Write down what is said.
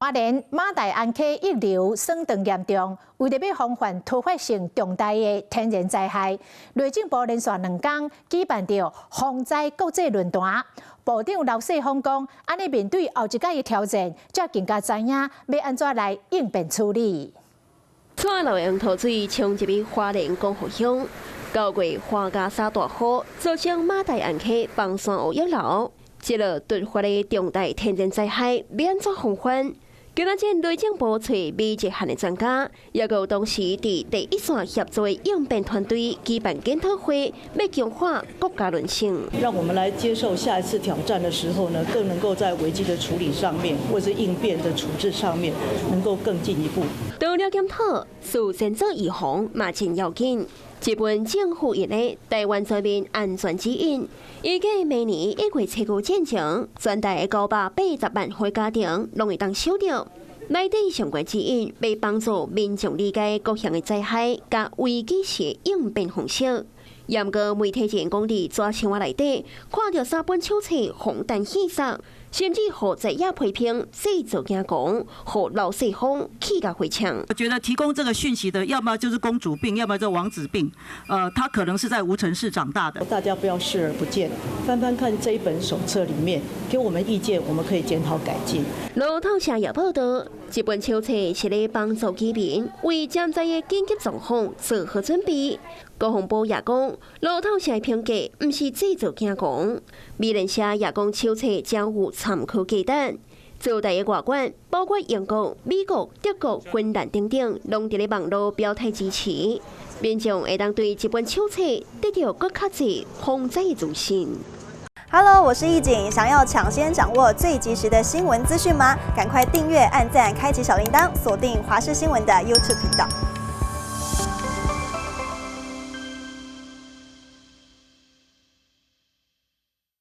花蓮馬大安溪溢流損斷嚴重，為著欲防範突發性重大的天然災害，內政部連續兩工舉辦著防災國際論壇。部長劉世芳講，按呢面對後一擺的挑戰，才更加知影欲按怎來應變處理。蔡老楊桃水衝入去花蓮光復鄉，9月樺加沙大雨，造成馬大安溪崩山湖溢流，這個突發的重大天然災害，欲按怎防範？今仔日內政部揣每一項的專家，也閣有當時佇第一線協助的應變團隊舉辦檢討會，欲強化國家韌性。讓我們來接受下一次挑戰的時候呢，更能夠在危機的處理上面，或是應變的處置上面，能夠更進一步。除了檢討，事先做預防嘛真要緊。這本政府印的《臺灣全面安全指引》，預計明年1月初五進前，全台980萬戶家庭攏會當收著。內底相關指引，欲幫助民眾理解各項的災害佮危機時應變方式。毋過媒體人講佇紙箱仔內底看著三本手冊防彈戲殺，甚至予在野批評製造驚狂，予劉世芳氣共火槍。我覺得提供這個訊息的，要麼就是公主病，要麼就王子病。他可能是在無塵室長大的。大家不要視而不見，翻翻看這一本手冊裡面，給我們意見，我們可以檢討改進。路透社也報導，這本手冊是咧幫助居民為潛在的緊急狀況做好準備。國防部也講，路透社的評價毋是製造驚狂。美聯社也講，手冊將有參考價值。做大的外管，包括英國、美國、德國、芬蘭等等，攏佇咧網路表態支持，民眾會當對這本手冊得著閣較濟防災的資訊。 Hello，我是易景，想要搶先掌握最及時的新聞資訊嗎？趕快訂閱、按讚、開啟小鈴鐺，鎖定華視新聞的 YouTube 頻道。